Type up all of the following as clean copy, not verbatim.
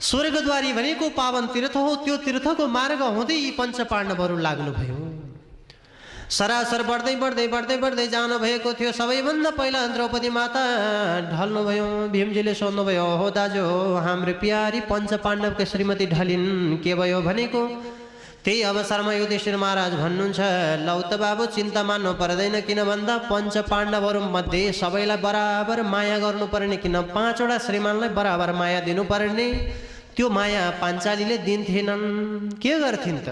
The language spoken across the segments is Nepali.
स्वर्गद्वारी भनेको पावन तीर्थ हो। त्यो तीर्थको मार्ग हुँदै यी पञ्चपाण्डवहरू लाग्नुभयो। सरासर बढ्दै बढ्दै बढ्दै बढ्दै जानु भएको थियो। सबैभन्दा पहिला द्रौपदी माता ढल्नुभयो। भीमजीले सोध्नुभयो, हो दाजु, हाम्रो प्यारी पञ्चपाण्डवको श्रीमती ढलिन्, के भयो भनेको? त्यही अवसरमा युधिष्ठिर महाराज भन्नुहुन्छ, लौ त बाबु, चिन्ता मान्नु पर्दैन। किन भन्दा पञ्चपाण्डवहरू मध्ये सबैलाई बराबर माया गर्नुपर्ने, किन 5 वटा श्रीमानलाई बराबर माया दिनुपर्ने। त्यो माया पाञ्चालीले दिन्थेनन्, के गर्थिन् त?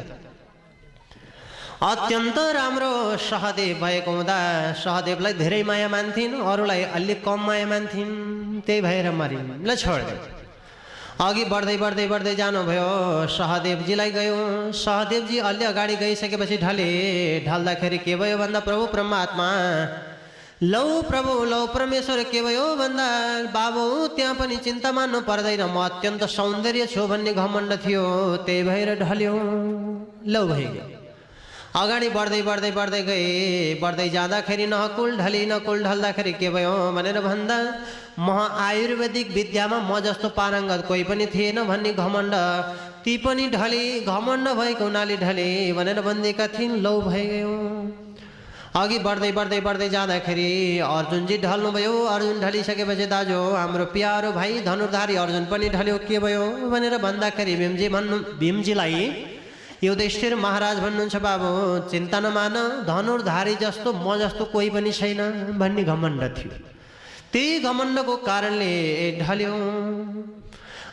अत्यन्त राम्रो सहदेव भएको हुँदा सहदेवलाई धेरै माया मान्थिन्, अरूलाई अलि कम माया मान्थिन्। त्यही भएर मरिन्, ल छोड्दै अघि बढ्दै बढ्दै बढ्दै जानुभयो। सहदेवजीलाई गयो। सहदेवजी अलि अगाडि गइसकेपछि ढल्दाखेरि के भयो भन्दा, प्रभु परमात्मा, लौ प्रभु, लौ परमेश्वर, के भयो भन्दा, बाबु त्यहाँ पनि चिन्ता मान्नु पर्दैन, म अत्यन्त सौन्दर्य छु भन्ने घमण्ड थियो, त्यही भएर ढल्यो। लौ भइगयो। अगाडि बढ्दै बढ्दै बढ्दै गए। बढ्दै जाँदाखेरि नकुल ढल्दाखेरि के भयो भनेर भन्दा, म आयुर्वेदिक विद्यामा म जस्तो पारङ्गत कोही पनि थिएन भन्ने घमण्ड, ती पनि ढले, घमण्ड भएको हुनाले ढले भनेर भनिदिएका थिइन्। लौ भइगयो। अघि बढ्दै बढ्दै बढ्दै जाँदाखेरि अर्जुनजी ढल्नुभयो। अर्जुन ढलिसकेपछि, दाजु, हाम्रो प्यारो भाइ धनुर्धारी अर्जुन पनि ढल्यो, के भयो भनेर भन्दाखेरि भीमजीलाई युधिष्ठिर महाराज भन्नुहुन्छ, बाबु चिन्ता नमान, धनुर्धारी जस्तो म जस्तो कोही पनि छैन भन्ने घमण्ड थियो। त्यही घमण्डको कारणले ढल्यो।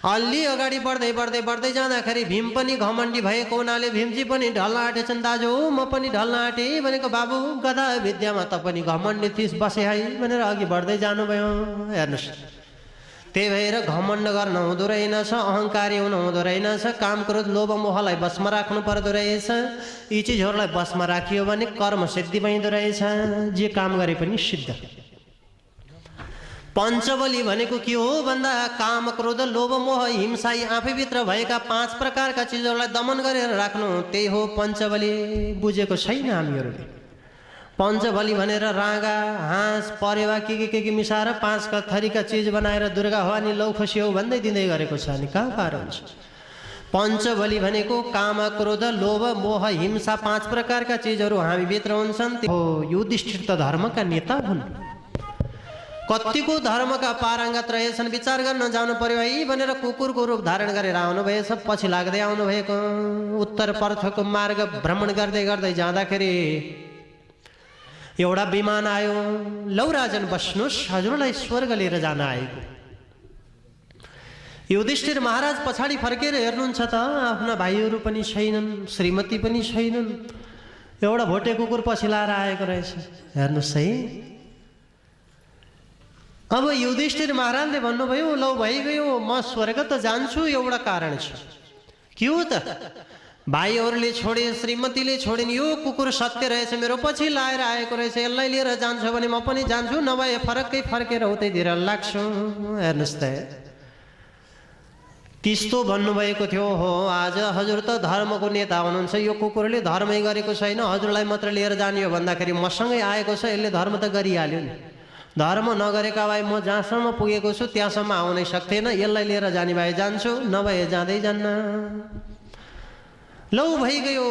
अलि अगाडि बढ्दै बढ्दै बढ्दै जाँदाखेरि भीम पनि घमण्डी भएको हुनाले भीमजी पनि ढल्न आँटेछन्। दाजु, म पनि ढल्न आँटेँ भनेको, बाबु गदा विद्यामा त पनि घमण्डी थिइस्, बसे है भनेर अघि बढ्दै जानुभयो। हेर्नुहोस्, त्यही भएर घमण्ड गर्न हुँदो रहेनछ, अहङ्कारी हुनु हुँदो रहेनछ, काम क्रोध लोभ मोहलाई बसमा राख्नु पर्दो रहेछ। यी चिजहरूलाई बसमा राखियो भने कर्म सिद्धि पाइँदो रहेछ, जे काम गरे पनि सिद्ध। पञ्चबली भनेको के हो भन्दा, काम क्रोध लोभ मोह हिंसा, यी आफैभित्र भएका 5 प्रकारका चिजहरूलाई दमन गरेर राख्नु, त्यही हो पञ्चबली। बुझेको छैन हामीहरूले। पञ्चबली भनेर राँगा, हाँस, परेवा के मिसाएर 5 थरीका चिज बनाएर दुर्गा हो अनि लौ खुसी हो भन्दै दिँदै गरेको छ। अनि कहाँ पार हुन्छ? पञ्चबली भनेको काम क्रोध लोभ मोह हिंसा 5 प्रकारका चिजहरू हामीभित्र हुन्छन्। हो, युधिष्ठिर त धर्मका नेता हुन्। कतिको धर्मका पारङ्गत रहेछन्, विचार गर्न जानु पर्यो है भनेर कुकुरको रूप धारण गरेर आउनुभएछ। पछि लाग्दै आउनुभएको। उत्तर पर्थको मार्ग भ्रमण गर्दै गर्दै जाँदाखेरि एउटा विमान आयो। लौ राजन बस्नुहोस्, हजुरलाई स्वर्ग लिएर जान आएको। युधिष्ठिर महाराज पछाडि फर्केर हेर्नुहुन्छ त आफ्ना भाइहरू पनि छैनन्, श्रीमती पनि छैनन्, एउटा भोटे कुकुर पछि लाएर आएको रहेछ। हेर्नुहोस् है। अब युधिष्ठिर महाराजले भन्नुभयो, लौ भइगयो, म स्वर्ग त जान्छु, एउटा कारण छ। के हो त? भाइहरूले छोडे, श्रीमतीले छोडिन्, यो कुकुर सत्य रहेछ, मेरो पछि लाएर आएको रहेछ, यसलाई लिएर जान्छ भने म पनि जान्छु, नभए फरक्कै फर्केर उतैतिर लाग्छु। हेर्नुहोस् त, त्यस्तो भन्नुभएको थियो। हो, आज हजुर त धर्मको नेता हुनुहुन्छ, यो कुकुरले धर्मै गरेको छैन, हजुरलाई मात्र लिएर जाने हो भन्दाखेरि मसँगै आएको छ, यसले धर्म त गरिहाल्यो नि। धर्म नगरेका भए म जहाँसम्म पुगेको छु त्यहाँसम्म आउनै सक्थेन, यसलाई लिएर जाने भए जान्छु, नभए जाँदै जान्न। लौ भइगयो।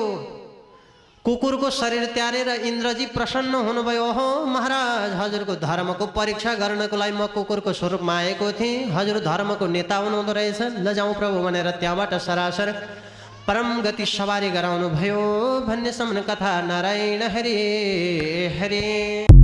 कुकुरको शरीर त्यारेर इन्द्रजी प्रसन्न हुनुभयो। ओहो महाराज, हजुरको धर्मको परीक्षा गर्नको लागि म कुकुरको स्वरूपमा आएको थिएँ, हजुर धर्मको नेता हुनुहुँदो रहेछ, लजाउँ प्रभु भनेर त्यहाँबाट सरासर परम गति सवारी गराउनु भयो भन्नेसम्म कथा। नारायण हरि हरि।